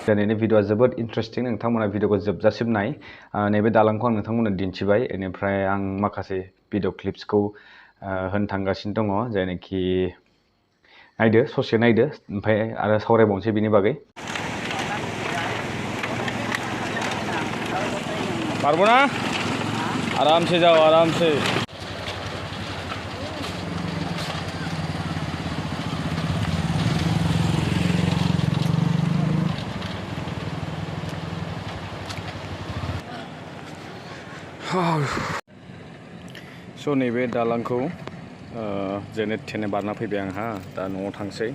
दिनैनि भिडिअआ जोबोद इन्टारेस्टिं नोंथांमोना भिडिअखौ जोबजासिम नाय नैबे दालांखौ आं नोंथांमोननो दिन्थिबाय बेनिफ्राय आं माखासे भिडिअ क्लिप्सखौ होनो थांगासिनो दङ जायनाखि नायदो ससे नायदो ओमफ्राय आरो सावरायबावनोसै बिनि बागै पारबो ना आरामसे जाओ आरामसे स' नैबे दालांखौ जेने थेने बारना फैबाय आंहा दा न'आव थांसै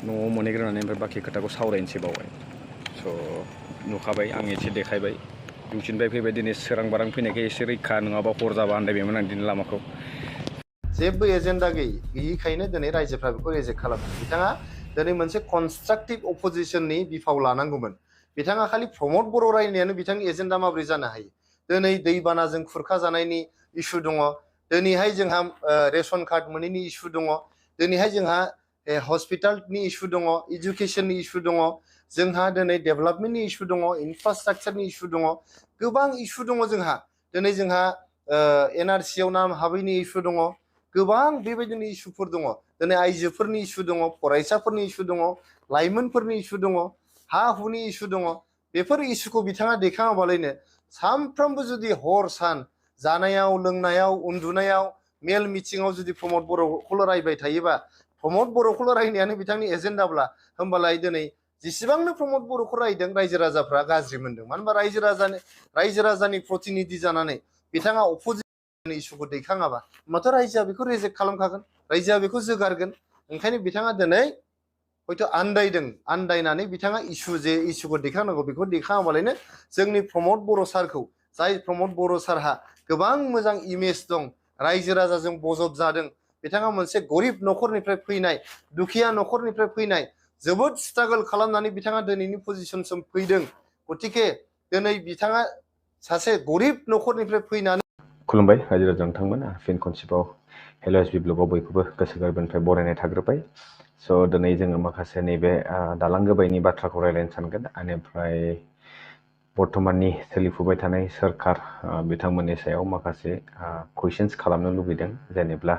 न'आव मोनहैग्रोनानै ओमफ्राय बाखि खोथाखौ सावरायनोसै बावहाय स' नुखाबाय आं एसे देखायबाय डिउटिनिफ्राय फैबाय दिनै सोरां बारां फैनायखाय एसे रैखा नङाबा हर जाबा आन्दायबायमोन आं दिनै लामाखौ जेबो एजेन्डा गैयिखायनो दिनै रायजोफ्रा बेखौ रिजेक्ट खालामो बिथाङा दिनै मोनसे कनस्ट्राक्टिभ अपोजिशननि बिफाव लानांगौमोन बिथाङा खालि प्रमद बर' रायनायानो बिथांनि एजेन्डा माबोरै जानो हायो दिनै दैबानाजों खुरखा जानायनि इस्यु दङ दिनैहाय जोंहा रेशन कार्ड मोनैनि इस्यु दङ दिनैहाय जोंहा हस्पिटालनि इस्यु दङ इडुकेसननि इस्यु दङ जोंहा दिनै डेभेलपमेन्टनि इस्यु दङ इनफ्रास्ट्राक्चारनि इस्यु दङ गोबां इस्यु दङ जोंहा दिनै जोंहा एनआरसियाव नाम हाबैनि इस्यु दङ गोबां बेबायदिनो इस्युफोर दङ दिनै आइजोफोरनि इस्यु दङ फरायसाफोरनि इस्यु दङ लाइमोनफोरनि इस्यु दङ हा हुनि इस्यु दङ बेफोर इस्युखौ बिथाङा दैखाङाबालायनो सानफ्रोमबो जुदि हर सान जानायाव लोंनायाव उन्दुनायाव मेल मिटिङाव जुदि प्रमद बर'खौल' रायबाय थायोबा प्रमद बर'खौल' रायनायानो बिथांनि एजेन्डाब्ला होमबालाय दिनै जेसेबांनो प्रमद बर'खौ रायदों रायजो राजाफ्रा गाज्रि मोनदों मानो होनबा रायजो राजानि प्रतिनिधि जानानै बिथाङा अपोजिसन इस्युखौ दैखाङाबा होमबाथ' रायजोआ बेखौ रिजेक्ट खालामखागोन रायजोआ बेखौ जोगारगोन ओंखायनो बिथाङा दिनै हयथ' आन्दायनानै बिथाङा इस्युखौ दैखांनांगौ बेखौ दैखाङाबालायनो जोंनि प्रमद बर' सारखौ जाय प्रमद बर' सारहा गोबां मोजां इमेज दं रायजो राजाजों बजब जादों बिथाङा मोनसे गरिब न'खरनिफ्राय फैनाय दुखिया न'खरनिफ्राय फैनाय जोबोद स्ट्रागल खालामनानै बिथाङा दिनैनि पजिशनसिम फैदों गतिके दिनै बिथाङा सासे गरिब न'खरनिफ्राय फैनानै खुलुमबाय रायजो राजा नोंथांमोन फिन खनसेबाव हेल' एस बि ब्लगाव बयखौबो गोसो गोरबोनिफ्राय बरायनाय थाग्रोबाय स' दिनै जोङो माखासे नैबे दालां गोबायनि बाथ्राखौ रायज्लायनो सानगोन बेनिफ्राय बर्थमाननि सोलिफुबाय थानाय सोरखार बिथांमोननि सायाव माखासे कुइसन्स खालामनो लुबैदों जेनेब्ला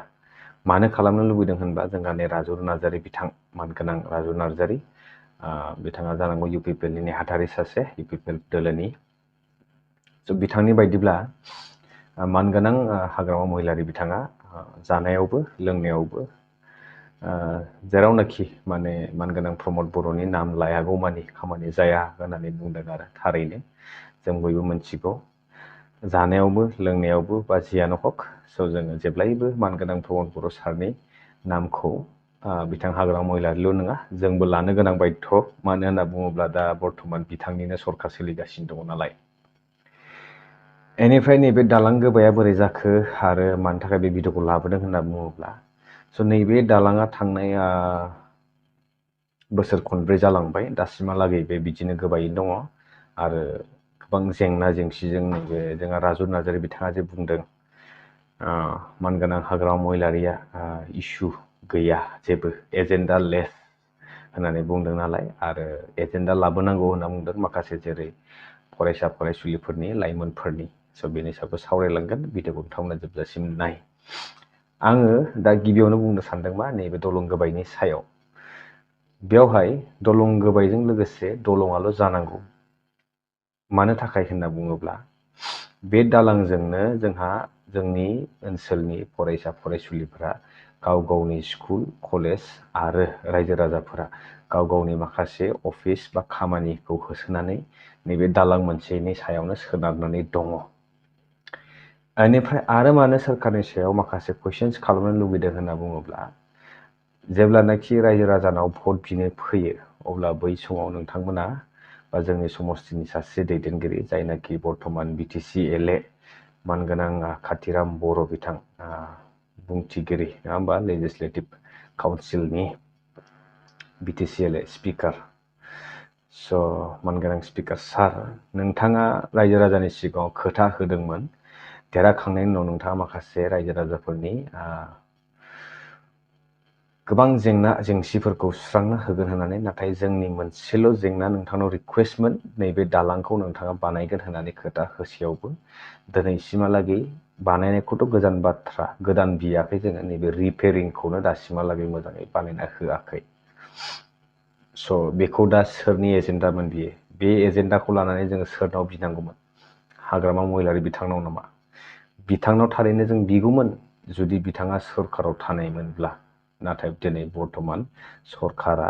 मानो खालामनो लुबैदों होनबा जोंहा नै राजुल नार्जारि बिथां मानगोनां राजुल नार्जारि बिथाङा जानांगौ इउ पि पि एल नि नेहाथारि सासे इउ पि पि एल दोलोनि स' बिथांनि बायदिब्ला मानगोनां हाग्रामा महिलारि बिथाङा जानायावबो लोंनायावबो जेरावनाखि माने मानगोनां प्रमद बर'नि नाम लायागौमानि खामानि जाया होननानै बुंदों आरो थारैनो जों बयबो मोनथिगौ जानायावबो लोंनायावबो बा जियानो हक स' जोङो जेब्लायबो मानगोनां प्रमद बर' सारनि नामखौ बिथां हाग्रामा महिलारिल' नङा जोंबो लानो गोनां बायध' मानो होनना बुङोब्ला दा बर्थमान बिथांनिनो सरखार सोलिगासिनो दङ नालाय बेनिफ्राय नैबे दालां गोबाया बोरै जाखो आरो मानि थाखाय बे भिडिअखौ लाबोदों होनना बुङोब्ला स' नैबे दालाङा थांनाय बोसोर खनब्रै जालांबाय दासिमहालागै बे बिदिनो गोबायैनो दङ आरो गोबां जेंना जेंसिजों नैबे जोंहा राजुल नार्जारि बिथाङा जे बुंदों मानगोनां हाग्रामा महिलारिया इसु गैया जेबो एजेन्डा लेस होननानै बुंदों नालाय आरो एजेन्डा लाबोनांगौ होनना बुंदों माखासे जेरै फरायसा फरायसुलिफोरनि लाइमोनफोरनि स' बेनि सायावबो सावरायलांगोन भिडिअखौ नोंथांमोना जोबजासिम नाय आङो दा गिबियावनो बुंनो सानदों मा नैबे दलं गोबायनि सायाव बेवहाय दलं गोबायजों लोगोसे दलङाल' जानांगौ मानो थाखाय होनना बुङोब्ला बे दालांजोंनो जोंहा जोंनि ओनसोलनि फरायसा फरायसुलिफोरा गाव गावनि स्कुल कलेज आरो रायजो राजाफोरा गाव गावनि माखासे अफिस बा खामानिखौ होसोनानै नैबे दालां मोनसेनि सायावनो सोनारनानै दङ बेनिफ्राय आरो मानो सोरखारनि सायाव माखासे कुइसन्स खालामनो लुबैदों होनना बुङोब्ला जेब्लानाखि रायजो राजानाव भट बिनो फैयो अब्ला बै समाव नोंथांमोना बा जोंनि समस्तिनि सासे दैदेनगिरि जायनाखि बर्थमान बिटिसि एल ए मानगोनां खाथिराम बर' बिथां बुंथिगिरि नङा होमबा लेजिस्लेटिभ काउन्सिलनि बिटिसि एल ए स्पिकार स' मानगोनां स्पिकार सार नोंथाङा रायजो राजानि सिगाङाव खोथा होदोंमोन देरहाखांनायनि उनाव नोंथाङा माखासे रायजो राजाफोरनि गोबां जेंना जेंसिफोरखौ सुस्रांना होगोन होननानै, नाथाय जोंनि मोनसेल' जेंना नोंथांनाव रिकुवेस्टमोन, नैबे दालांखौ नोंथाङा बानायगोन होननानै खोथा होसेयावबो दिनैसिमहालागै बानायनायखौथ' गोजान बाथ्रा, गोदान बियाखै जोङो, नैबे रिपेयारिंखौनो दासिमहालागै मोजाङै बानायना होआखै। स' बेखौ दा सोरनि एजेन्डामोन बियो? बे एजेन्डाखौ लानानै जोङो सोरनाव बिनांगौमोन? हाग्रामा महिलारि बिथांनाव नामा? बिथांनाव थारैनो जों बिगौमोन जुदि बिथाङा सरखाराव थानायमोनब्ला, नाथाय दिनै बर्थमान सरखारा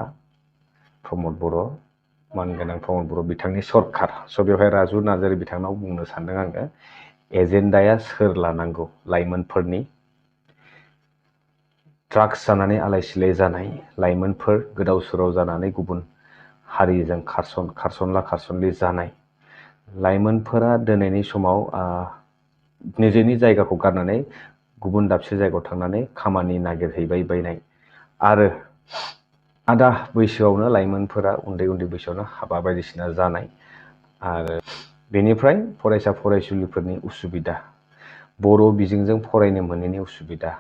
प्रमद बर', मानगोनां प्रमद बर' बिथांनि सरखार। स' बेवहाय राजु नार्जारि बिथांनाव बुंनो सानदों आङो, एजेन्डाया सोर लानांगौ? लाइमोनफोरनि ड्राग्स जानानै आलाय सिलाय जानाय लाइमोनफोर, गोदाव सोराव जानानै गुबुन हारिजों खारसनला खारसनलि जानाय लाइमोनफोरा दिनैनि समाव निजेनि जायगाखौ गारनानै गुबुन दाबसे जायगायाव थांनानै खामानि नागिरहैबाय बायनाय, आरो आदा बैसोआवनो लाइमोनफोरा उन्दै बैसोआवनो हाबा बायदिसिना जानाय, आरो बेनिफ्राय फरायसा फरायसुलिफोरनि उसुबिदा, बर' बिजोंजों फरायनो मोनैनि उसुबिदा।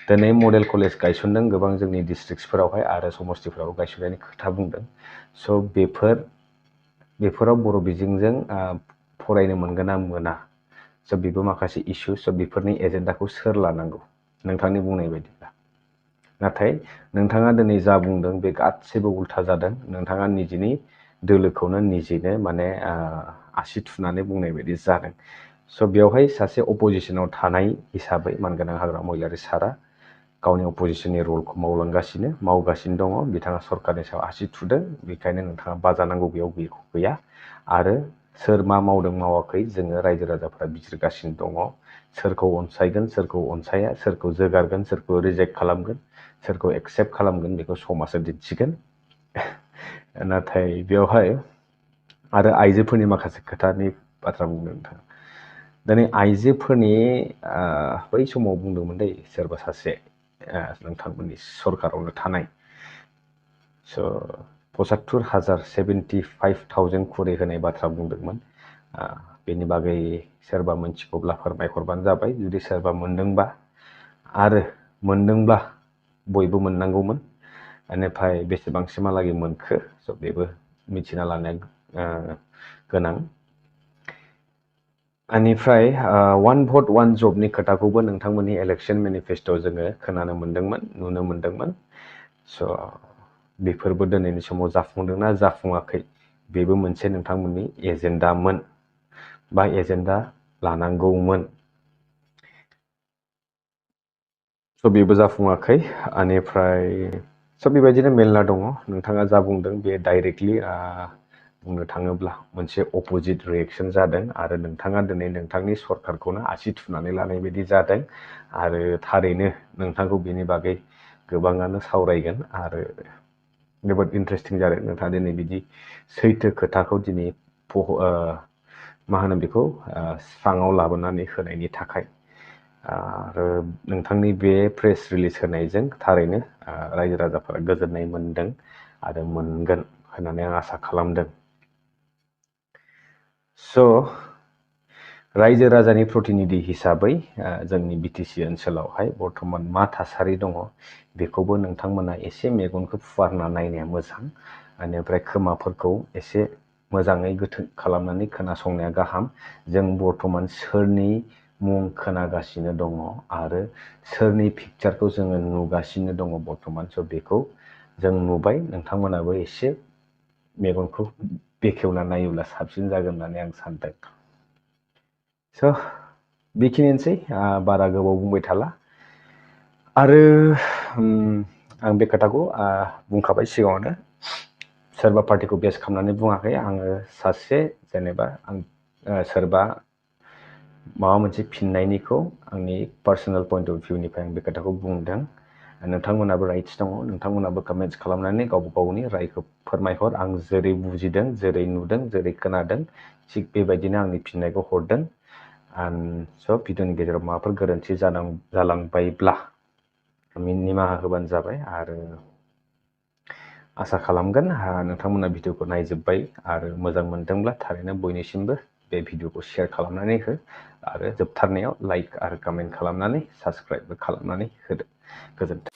दिनै मडेल कलेज गायसनदों गोबां जोंनि डिस्ट्रिक्टसफोरावहाय आरो समस्तिफोराव गायसननायनि खोथा बुंदों। स' बेफोराव बर' बिजोंजों फरायनो मोनगोन ना मोना? स' बेबो माखासे इसु। स' बेफोरनि एजेन्डाखौ सोर लानांगौ नोंथांनि बुंनाय बायदिब्ला? नाथाय नोंथाङा दिनै जा बुंदों बे गासैबो उल्था जादों। नोंथाङा निजेनि दोलोखौनो निजेनो माने आसि थुनानै बुंनाय बायदि जादों। स' बेवहाय सासे अपजिसनाव थानाय हिसाबै मानगोनां हाग्रामा महिलारि सारा गावनि अपजिसननि रलखौ मावगासिनो दङ। बिथाङा सरकारनि सायाव आसि थुदों, बेखायनो नोंथाङा बाजानांगौ बेयाव गैया। आरो सोर मा मावदों मावाखै जोङो रायजो राजाफ्रा बिजिरगासिनो दङ। सोरखौ अनसायगोन, सोरखौ अनसाया, सोरखौ जोगारगोन, सोरखौ रिजेक्ट खालामगोन, सोरखौ एक्सेप्ट खालामगोन, बेखौ समासो दिन्थिगोन। नाथाय बेवहाय आरो आइजोफोरनि माखासे खोथानि बाथ्रा बुंदों नोंथाङा। दिनै आइजोफोरनि बै समाव बुंदोंमोन दै सोरबा सासे नोंथांमोननि सरकारावनो थानाय, स' 75,000 75,000 खरि होनाय बाथ्रा बुंदोंमोन। बेनि बागै सोरबा मोनथिगौब्ला फोरमायहरबानो जाबाय, जुदि सोरबा मोनदोंबा। आरो मोनदोंब्ला बयबो मोननांगौमोन। बेनिफ्राय बेसेबांसिमहालागै मोनखो? स' बेबो मिथिना लानाया गोनां। बेनिफ्राय 1 भट 1 जबनि खोथाखौबो नोंथांमोननि इलेक्सन मेनिफेस्ट'आव जोङो खोनानो मोन्दोंमोन, नुनो मोन्दोंमोन। स' बेफोरबो दिनैनि समाव जाफुंदोंना जाफुङाखै, बेबो मोनसे नोंथांमोननि एजेन्डामोन बा एजेन्डा लानांगौमोन। स' बेबो जाफुङाखै। बेनिफ्राय स' बेबायदिनो मेरला दङ। नोंथाङा जा बुंदों बे डाइरेक्टलि बुंनो थाङोब्ला मोनसे अपोजिट रिएक्सन जादों, आरो नोंथाङा दिनै नोंथांनि सरकारखौनो आसि थुनानै लानाय बायदि जादों। आरो थारैनो नोंथांखौ बेनि बागै गोबाङानो सावरायगोन, आरो जोबोद इन्टारेस्टिं जादों नोंथाङा दिनै बिदि सैथो खोथाखौ दिनै स्राङाव लाबोनानै होनायनि थाखाय। आरो नोंथांनि बे प्रेस रिलिज होनायजों थारैनो रायजो राजाफोरा गोजोननाय मोनदों आरो मोनगोन होननानै आं आसा खालामदों। स' रायजो राजानि प्रतिनिधि हिसाबै जोंनि बिटिसि ओनसोलावहाय बर्थमान मा थासारि दङ बेखौबो नोंथांमोना एसे मेगनखौ फुवारना नायनाया मोजां। बेनिफ्राय खोमाफोरखौ एसे मोजाङै गोथों खालामनानै खोनासंनाया गाहाम। जों बर्थमान सोरनि मुं खोनागासिनो दङ आरो सोरनि पिक्चारखौ जोङो नुगासिनो दङ बर्थमान। स' बेखौ जों नुबाय, नोंथांमोनाबो एसे मेगनखौ बेखेवना नायोब्ला साबसिन जागोन होननानै आं सानदों। स' बेखिनियानोसै, बारा गोबाव बुंबाय थाला। आरो आं बे खोथाखौ बुंखाबाय सिगाङावनो, सोरबा पार्टिखौ बेस खालामनानै बुङाखै। आङो सासे जेनेबा सोरबा माबा मोनसे फिननायनिखौ आंनि पार्सनेल पइन्ट अफ भिउनिफ्राय आं बे खोथाखौ बुंदों। नोंथांमोनाबो राइट्स दङ, नोंथांमोनाबो कमेन्ट्स खालामनानै गावबा गावनि रायखौ फोरमायहर। आं जेरै बुजिदों, जेरै नुदों, जेरै खोनादों थिग बेबायदिनो आंनि फिननायखौ हरदों। स' भिडिअनि गेजेराव माबाफोर गोरोन्थि जालांबायब्ला निमाहा होबानो जाबाय। आरो आसा खालामगोन नोंथांमोना भिडिअखौ नायजोब्बाय आरो मोजां मोनदोंब्ला थारैनो बयनिसिमबो बे भिडिअखौ शेयार खालामनानै हो, आरो जोबथारनायाव लाइक आरो कमेन्ट खालामनानै साबस्क्राइबबो खालामनानै होदो। गोजोन्थों।